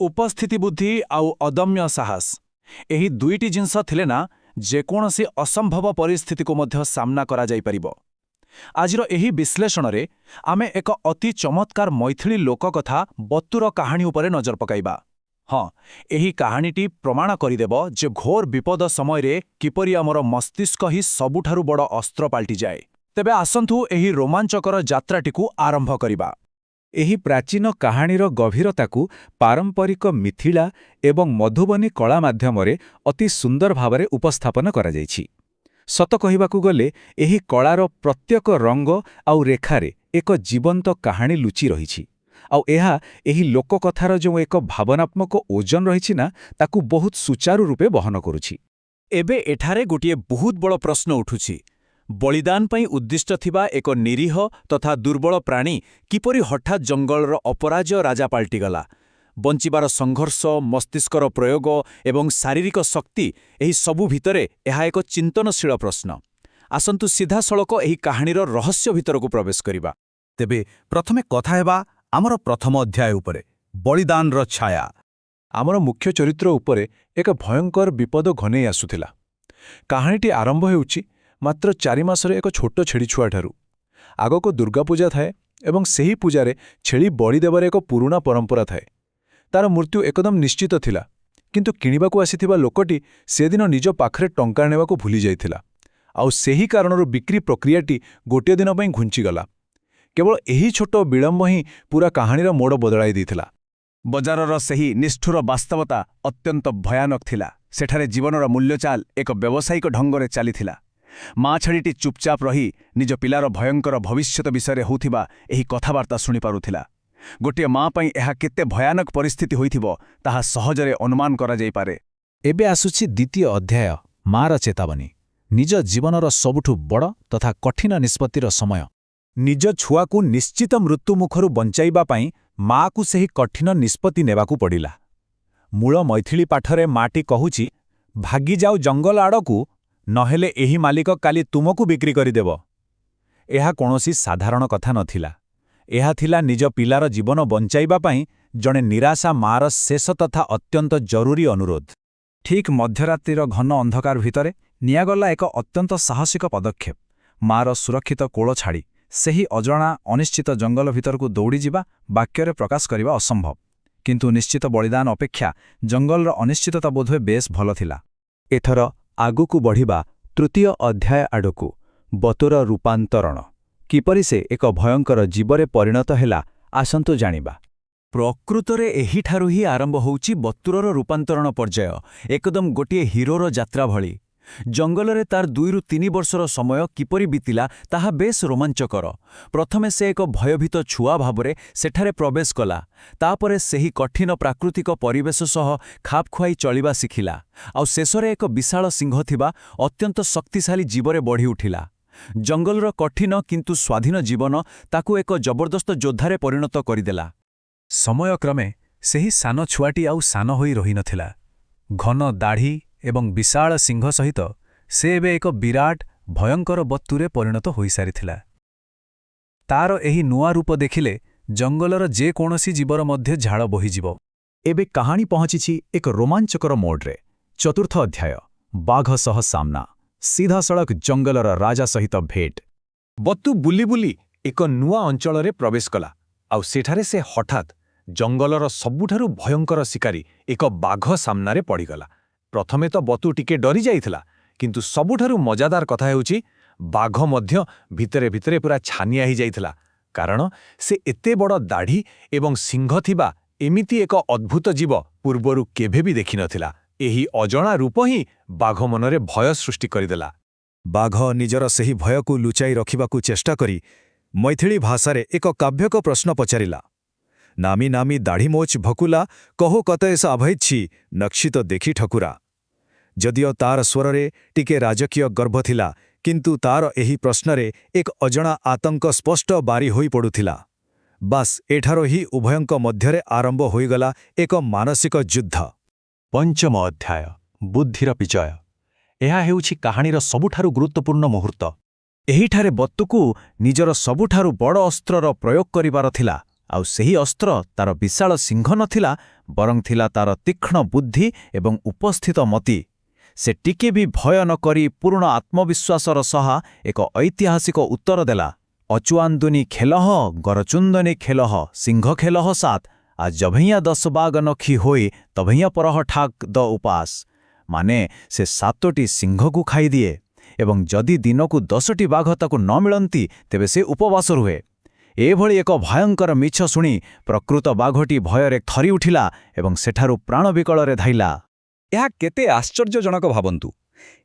ଉପସ୍ଥିତି ବୁଦ୍ଧି ଆଉ ଅଦମ୍ୟ ସାହସ, ଏହି ଦୁଇଟି ଜିନିଷ ଥିଲେ ନା ଯେକୌଣସି ଅସମ୍ଭବ ପରିସ୍ଥିତିକୁ ମଧ୍ୟ ସାମ୍ନା କରାଯାଇପାରିବ। ଆଜିର ଏହି ବିଶ୍ଳେଷଣରେ ଆମେ ଏକ ଅତି ଚମତ୍କାର ମୈଥିଳୀ ଲୋକକଥା ବତୁର କାହାଣୀ ଉପରେ ନଜର ପକାଇବା। ହଁ, ଏହି କାହାଣୀଟି ପ୍ରମାଣ କରିଦେବ ଯେ ଘୋର ବିପଦ ସମୟରେ କିପରି ଆମର ମସ୍ତିଷ୍କ ହିଁ ସବୁଠାରୁ ବଡ଼ ଅସ୍ତ୍ର ପାଲଟିଯାଏ। ତେବେ ଆସନ୍ତୁ, ଏହି ରୋମାଞ୍ଚକର ଯାତ୍ରାଟିକୁ ଆରମ୍ଭ କରିବା। ଏହି ପ୍ରାଚୀନ କାହାଣୀର ଗଭୀରତାକୁ ପାରମ୍ପରିକ ମିଥିଳା ଏବଂ ମଧୁବନୀ କଳା ମାଧ୍ୟମରେ ଅତି ସୁନ୍ଦର ଭାବରେ ଉପସ୍ଥାପନ କରାଯାଇଛି। ସତ କହିବାକୁ ଗଲେ, ଏହି କଳାର ପ୍ରତ୍ୟେକ ରଙ୍ଗ ଆଉ ରେଖାରେ ଏକ ଜୀବନ୍ତ କାହାଣୀ ଲୁଚି ରହିଛି। ଆଉ ଏହା ଏହି ଲୋକକଥାର ଯେଉଁ ଏକ ଭାବନାତ୍ମକ ଓଜନ ରହିଛି ନା, ତାକୁ ବହୁତ ସୁଚାରୁ ରୂପେ ବହନ କରୁଛି। ଏବେ ଏଠାରେ ଗୋଟିଏ ବହୁତ ବଡ଼ ପ୍ରଶ୍ନ ଉଠୁଛି। ବଳିଦାନ ପାଇଁ ଉଦ୍ଦିଷ୍ଟ ଥିବା ଏକ ନିରୀହ ତଥା ଦୁର୍ବଳ ପ୍ରାଣୀ କିପରି ହଠାତ୍ ଜଙ୍ଗଲର ଅପରାଜେୟ ରାଜା ପାଲଟିଗଲା? ବଞ୍ଚିବାର ସଂଘର୍ଷ, ମସ୍ତିଷ୍କର ପ୍ରୟୋଗ ଏବଂ ଶାରୀରିକ ଶକ୍ତି, ଏହି ସବୁ ଭିତରେ ଏହା ଏକ ଚିନ୍ତନଶୀଳ ପ୍ରଶ୍ନ। ଆସନ୍ତୁ, ସିଧାସଳଖ ଏହି କାହାଣୀର ରହସ୍ୟ ଭିତରକୁ ପ୍ରବେଶ କରିବା। ତେବେ ପ୍ରଥମେ କଥା ହେବା ଆମର ପ୍ରଥମ ଅଧ୍ୟାୟ ଉପରେ, ବଳିଦାନର ଛାୟା। ଆମର ମୁଖ୍ୟ ଚରିତ୍ର ଉପରେ ଏକ ଭୟଙ୍କର ବିପଦ ଘନେଇ ଆସୁଥିଲା। କାହାଣୀଟି ଆରମ୍ଭ ହେଉଛି ମାତ୍ର 4 ମାସର ଏକ ଛୋଟ ଛେଳି ଛୁଆଠାରୁ। ଆଗକୁ ଦୁର୍ଗାପୂଜା ଥାଏ ଏବଂ ସେହି ପୂଜାରେ ଛେଳି ବଳି ଦେବାର ଏକ ପୁରୁଣା ପରମ୍ପରା ଥାଏ। ତାର ମୃତ୍ୟୁ ଏକଦମ ନିଶ୍ଚିତ ଥିଲା, କିନ୍ତୁ କିଣିବାକୁ ଆସିଥିବା ଲୋକଟି ସେଦିନ ନିଜ ପାଖରେ ଟଙ୍କା ନେବାକୁ ଭୁଲି ଯାଇଥିଲା। ଆଉ ସେହି କାରଣରୁ ବିକ୍ରି ପ୍ରକ୍ରିୟାଟି ଗୋଟିଏ ଦିନ ପାଇଁ ଘୁଞ୍ଚିଗଲା। କେବଳ ଏହି ଛୋଟ ବିଳମ୍ବ ହିଁ ପୁରା କାହାଣୀର ମୋଡ଼ ବଦଳାଇ ଦେଇଥିଲା। ବଜାରର ସେହି ନିଷ୍ଠୁର ବାସ୍ତବତା ଅତ୍ୟନ୍ତ ଭୟାନକ ଥିଲା। ସେଠାରେ ଜୀବନର ମୂଲ୍ୟଚାଲ ଏକ ବ୍ୟବସାୟିକ ଢଙ୍ଗରେ ଚାଲିଥିଲା। ମା ଛେଳିଟି ଚୁପଚାପ ରହି ନିଜ ପିଲାର ଭୟଙ୍କର ଭବିଷ୍ୟତ ବିଷୟରେ ହେଉଥିବା ଏହି କଥାବାର୍ତ୍ତା ଶୁଣିପାରୁଥିଲା। ଗୋଟିଏ ମା ପାଇଁ ଏହା କେତେ ଭୟାନକ ପରିସ୍ଥିତି ହୋଇଥିବ, ତାହା ସହଜରେ ଅନୁମାନ କରାଯାଇପାରେ। ଏବେ ଆସୁଛି ଦ୍ୱିତୀୟ ଅଧ୍ୟାୟ, ମାର ଚେତାବନୀ। ନିଜ ଜୀବନର ସବୁଠୁ ବଡ଼ ତଥା କଠିନ ନିଷ୍ପତ୍ତିର ସମୟ। ନିଜ ଛୁଆକୁ ନିଶ୍ଚିତ ମୃତ୍ୟୁମୁଖରୁ ବଞ୍ଚାଇବା ପାଇଁ ମାଆକୁ ସେହି କଠିନ ନିଷ୍ପତ୍ତି ନେବାକୁ ପଡ଼ିଲା। ମୂଳ ମୈଥିଳୀ ପାଠରେ ମାଟି କହୁଛି, "ଭାଗିଯାଉ ଜଙ୍ଗଲ ଆଡ଼କୁ, ନହେଲେ ଏହି ମାଲିକ କାଲି ତୁମକୁ ବିକ୍ରି କରିଦେବ।" ଏହା କୌଣସି ସାଧାରଣ କଥା ନଥିଲା। ଏହା ଥିଲା ନିଜ ପିଲାର ଜୀବନ ବଞ୍ଚାଇବା ପାଇଁ ଜଣେ ନିରାଶା ମାଆର ଶେଷ ତଥା ଅତ୍ୟନ୍ତ ଜରୁରୀ ଅନୁରୋଧ। ଠିକ୍ ମଧ୍ୟରାତ୍ରିର ଘନ ଅନ୍ଧକାର ଭିତରେ ନିଆଗଲା ଏକ ଅତ୍ୟନ୍ତ ସାହସିକ ପଦକ୍ଷେପ। ମାର ସୁରକ୍ଷିତ କୋଳ ଛାଡ଼ି ସେହି ଅଜଣା ଅନିଶ୍ଚିତ ଜଙ୍ଗଲ ଭିତରକୁ ଦୌଡ଼ିଯିବା ବାକ୍ୟରେ ପ୍ରକାଶ କରିବା ଅସମ୍ଭବ। କିନ୍ତୁ ନିଶ୍ଚିତ ବଳିଦାନ ଅପେକ୍ଷା ଜଙ୍ଗଲର ଅନିଶ୍ଚିତତା ବୋଧହୁଏ ବେଶ୍ ଭଲ ଥିଲା। ଏଥର ଆଗକୁ ବଢ଼ିବା ତୃତୀୟ ଅଧ୍ୟାୟ ଆଡ଼କୁ, ବତୁର ରୂପାନ୍ତରଣ। କିପରି ସେ ଏକ ଭୟଙ୍କର ଜୀବରେ ପରିଣତ ହେଲା, ଆସନ୍ତୁ ଜାଣିବା। ପ୍ରକୃତରେ ଏହିଠାରୁ ହିଁ ଆରମ୍ଭ ହେଉଛି ବତୁରର ରୂପାନ୍ତରଣ ପର୍ଯ୍ୟାୟ, ଏକଦମ ଗୋଟିଏ ହିରୋର ଯାତ୍ରା ଭଳି। ଜଙ୍ଗଲରେ ତାର 2ରୁ 3 ବର୍ଷର ସମୟ କିପରି ବିତିଲା, ତାହା ବେଶ୍ ରୋମାଞ୍ଚକର। ପ୍ରଥମେ ସେ ଏକ ଭୟଭୀତ ଛୁଆ ଭାବରେ ସେଠାରେ ପ୍ରବେଶ କଲା। ତାପରେ ସେହି କଠିନ ପ୍ରାକୃତିକ ପରିବେଶ ସହ ଖାପ ଖୁଆଇ ଚଳିବା ଶିଖିଲା। ଆଉ ଶେଷରେ ଏକ ବିଶାଳ ସିଂହ ଥିବା ଅତ୍ୟନ୍ତ ଶକ୍ତିଶାଳୀ ଜୀବରେ ବଢ଼ି ଉଠିଲା। ଜଙ୍ଗଲର କଠିନ କିନ୍ତୁ ସ୍ୱାଧୀନ ଜୀବନ ତାକୁ ଏକ ଜବରଦସ୍ତ ଯୋଦ୍ଧାରେ ପରିଣତ କରିଦେଲା। ସମୟକ୍ରମେ ସେହି ସାନ ଛୁଆଟି ଆଉ ସାନ ହୋଇ ରହିନଥିଲା। ଘନ ଦାଢ଼ି ଏବଂ ବିଶାଳ ସିଂହ ସହିତ ସେ ଏବେ ଏକ ବିରାଟ ଭୟଙ୍କର ବତୁରେ ପରିଣତ ହୋଇସାରିଥିଲା। ତାର ଏହି ନୂଆ ରୂପ ଦେଖିଲେ ଜଙ୍ଗଲର ଯେକୌଣସି ଜୀବର ମଧ୍ୟ ଝାଳ ବୋହିଯିବ। ଏବେ କାହାଣୀ ପହଞ୍ଚିଛି ଏକ ରୋମାଞ୍ଚକର ମୋଡ଼ରେ। ଚତୁର୍ଥ ଅଧ୍ୟାୟ, ବାଘ ସହ ସାମ୍ନା, ସିଧାସଳଖ ଜଙ୍ଗଲର ରାଜା ସହିତ ଭେଟ। ବତୁ ବୁଲି ବୁଲି ଏକ ନୂଆ ଅଞ୍ଚଳରେ ପ୍ରବେଶ କଲା। ଆଉ ସେଠାରେ ସେ ହଠାତ୍ ଜଙ୍ଗଲର ସବୁଠାରୁ ଭୟଙ୍କର ଶିକାରୀ, ଏକ ବାଘ ସାମ୍ନାରେ ପଡ଼ିଗଲା। ପ୍ରଥମେ ତ ବତୁ ଟିକେ ଡରି ଯାଇଥିଲା, କିନ୍ତୁ ସବୁଠାରୁ ମଜାଦାର କଥା ହେଉଛି, ବାଘ ମଧ୍ୟ ଭିତରେ ଭିତରେ ପୁରା ଛାନିଆ ହେଇଯାଇଥିଲା, କାରଣ ସେ ଏତେ ବଡ଼ ଦାଢ଼ି ଏବଂ ସିଂହ ଥିବା ଏମିତି ଏକ ଅଦ୍ଭୁତ ଜୀବ ପୂର୍ବରୁ କେବେ ବି ଦେଖିନଥିଲା। ଏହି ଅଜଣା ରୂପ ହିଁ ବାଘ ମନରେ ଭୟ ସୃଷ୍ଟି କରିଦେଲା। ବାଘ ନିଜର ସେହି ଭୟକୁ ଲୁଚାଇ ରଖିବାକୁ ଚେଷ୍ଟା କରି ମୈଥିଳୀ ଭାଷାରେ ଏକ କାବ୍ୟିକ ପ୍ରଶ୍ନ ପଚାରିଲା, "ନାମି ନାମି ଦାଢ଼ି ମୋଛ ଭକୁଲା, କହୋ କତୟସ ଆଭୈଛି ନକ୍ଷିତ ଦେଖି ଠକୁରା।" ଯଦିଓ ତାର ସ୍ୱରରେ ଟିକେ ରାଜକୀୟ ଗର୍ବ ଥିଲା, କିନ୍ତୁ ତାର ଏହି ପ୍ରଶ୍ନରେ ଏକ ଅଜଣା ଆତଙ୍କ ସ୍ପଷ୍ଟ ବାରି ହୋଇ ପଡ଼ୁଥିଲା। ବାସ୍, ଏଠାରୁ ହିଁ ଉଭୟଙ୍କ ମଧ୍ୟରେ ଆରମ୍ଭ ହୋଇଗଲା ଏକ ମାନସିକ ଯୁଦ୍ଧ। ପଞ୍ଚମ ଅଧ୍ୟାୟ, ବୁଦ୍ଧିର ବିଜୟ। ଏହା ହେଉଛି କାହାଣୀର ସବୁଠାରୁ ଗୁରୁତ୍ୱପୂର୍ଣ୍ଣ ମୁହୂର୍ତ୍ତ। ଏହିଠାରେ ବତୁକୁ ନିଜର ସବୁଠାରୁ ବଡ଼ ଅସ୍ତ୍ରର ପ୍ରୟୋଗ କରିବାର ଥିଲା। ଆଉ ସେହି ଅସ୍ତ୍ର ତାର ବିଶାଳ ସିଂହ ନଥିଲା, ବରଂ ଥିଲା ତାର ତୀକ୍ଷ୍ଣ ବୁଦ୍ଧି ଏବଂ ଉପସ୍ଥିତ ମତି। ସେ ଟିକେ ବି ଭୟ ନ କରି ପୂର୍ଣ୍ଣ ଆତ୍ମବିଶ୍ୱାସର ସହ ଏକ ଐତିହାସିକ ଉତ୍ତର ଦେଲା, "ଅଚୁଆନ୍ଦୁନି ଖେଲହ ଗରଚୁନ୍ଦନି ଖେଲହ ସିଂହ ଖେଲହ ସାତ ଆ ଜଭୈୟା 10 ବାଗ ନଖି ହୋଇ ତଭୈୟା ପରହ ଠାକ ଦ ଉପାସ।" ମାନେ, ସେ ସାତୋଟି ସିଂହକୁ ଖାଇଦିଏ ଏବଂ ଯଦି ଦିନକୁ 10ଟି ବାଘ ତାକୁ ନ ମିଳନ୍ତି, ତେବେ ସେ ଉପବାସ ରୁହେ। ଏଭଳି ଏକ ଭୟଙ୍କର ମିଛ ଶୁଣି ପ୍ରକୃତ ବାଘଟି ଭୟରେ ଥରି ଉଠିଲା ଏବଂ ସେଠାରୁ ପ୍ରାଣ ବିକଳରେ ଧାଇଲା। ଏହା କେତେ ଆଶ୍ଚର୍ଯ୍ୟଜନକ ଭାବନ୍ତୁ!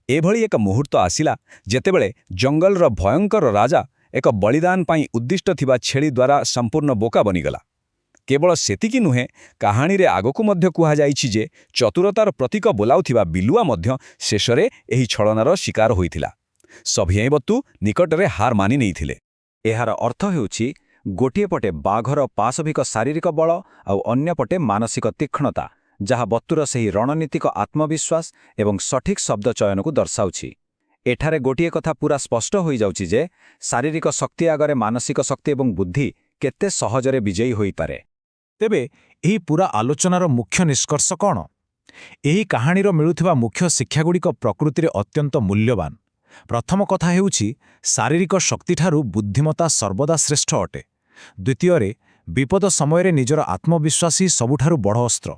ଏଭଳି ଏକ ମୁହୂର୍ତ୍ତ ଆସିଲା ଯେତେବେଳେ ଜଙ୍ଗଲର ଭୟଙ୍କର ରାଜା ଏକ ବଳିଦାନ ପାଇଁ ଉଦ୍ଦିଷ୍ଟ ଥିବା ଛେଳି ଦ୍ୱାରା ସମ୍ପୂର୍ଣ୍ଣ ବୋକା ବନିଗଲା। କେବଳ ସେତିକି ନୁହେଁ, କାହାଣୀରେ ଆଗକୁ ମଧ୍ୟ କୁହାଯାଇଛି ଯେ ଚତୁରତାର ପ୍ରତୀକ ବୋଲାଉଥିବା ବିଲୁଆ ମଧ୍ୟ ଶେଷରେ ଏହି ଛଳନାର ଶିକାର ହୋଇଥିଲା। ସଭିଏଁ ବତ୍ତୁ ନିକଟରେ ହାର ମାନି ନେଇଥିଲେ। ଏହାର ଅର୍ଥ ହେଉଛି, ଗୋଟିଏ ପଟେ ବାଘର ପାଶବିକ ଶାରୀରିକ ବଳ ଆଉ ଅନ୍ୟପଟେ ମାନସିକ ତୀକ୍ଷ୍ଣତା, ଯାହା ବତ୍ତୁର ସେହି ରଣନୀତିକ ଆତ୍ମବିଶ୍ୱାସ ଏବଂ ସଠିକ୍ ଶବ୍ଦ ଚୟନକୁ ଦର୍ଶାଉଛି। ଏଠାରେ ଗୋଟିଏ କଥା ପୂରା ସ୍ପଷ୍ଟ ହୋଇଯାଉଛି ଯେ ଶାରୀରିକ ଶକ୍ତି ଆଗରେ ମାନସିକ ଶକ୍ତି ଏବଂ ବୁଦ୍ଧି କେତେ ସହଜରେ ବିଜୟୀ ହୋଇପାରେ। ତେବେ ଏହି ପୂରା ଆଲୋଚନାର ମୁଖ୍ୟ ନିଷ୍କର୍ଷ କ'ଣ? ଏହି କାହାଣୀର ମିଳୁଥିବା ମୁଖ୍ୟ ଶିକ୍ଷାଗୁଡ଼ିକ ପ୍ରକୃତିରେ ଅତ୍ୟନ୍ତ ମୂଲ୍ୟବାନ। ପ୍ରଥମ କଥା ହେଉଛି, ଶାରୀରିକ ଶକ୍ତିଠାରୁ ବୁଦ୍ଧିମତା ସର୍ବଦା ଶ୍ରେଷ୍ଠ ଅଟେ। ଦ୍ୱିତୀୟରେ, ବିପଦ ସମୟରେ ନିଜର ଆତ୍ମବିଶ୍ୱାସ ହିଁ ସବୁଠାରୁ ବଡ଼ ଅସ୍ତ୍ର।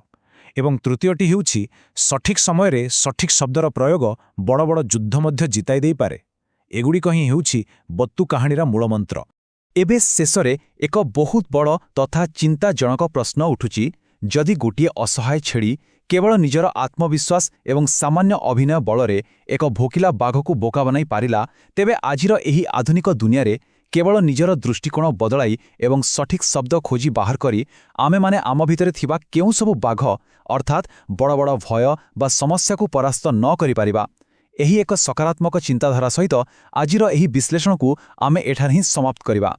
ଏବଂ ତୃତୀୟଟି ହେଉଛି, ସଠିକ୍ ସମୟରେ ସଠିକ୍ ଶବ୍ଦର ପ୍ରୟୋଗ ବଡ଼ ବଡ଼ ଯୁଦ୍ଧ ମଧ୍ୟ ଜିତାଇ ଦେଇପାରେ। ଏଗୁଡ଼ିକ ହିଁ ହେଉଛି ବତ୍ତୁ କାହାଣୀର ମୂଳମନ୍ତ୍ର। ଏବେ ଶେଷରେ ଏକ ବହୁତ ବଡ଼ ତଥା ଚିନ୍ତାଜନକ ପ୍ରଶ୍ନ ଉଠୁଛି। ଯଦି ଗୋଟିଏ ଅସହାୟ ଛେଳି କେବଳ ନିଜର ଆତ୍ମବିଶ୍ୱାସ ଏବଂ ସାମାନ୍ୟ ଅଭିନୟ ବଳରେ ଏକ ଭୋକିଲା ବାଘକୁ ବୋକା ବନାଇ ପାରିଲା, ତେବେ ଆଜିର ଏହି ଆଧୁନିକ ଦୁନିଆରେ କେବଳ ନିଜର ଦୃଷ୍ଟିକୋଣ ବଦଳାଇ ଏବଂ ସଠିକ୍ ଶବ୍ଦ ଖୋଜି ବାହାର କରି ଆମେମାନେ ଆମ ଭିତରେ ଥିବା କେଉଁ ସବୁ ବାଘ, ଅର୍ଥାତ୍ ବଡ଼ ବଡ଼ ଭୟ ବା ସମସ୍ୟାକୁ ପରାସ୍ତ ନ କରିପାରିବା? ଏହି ଏକ ସକାରାତ୍ମକ ଚିନ୍ତାଧାରା ସହିତ ଆଜିର ଏହି ବିଶ୍ଳେଷଣକୁ ଆମେ ଏଠାରେ ହିଁ ସମାପ୍ତ କରିବା।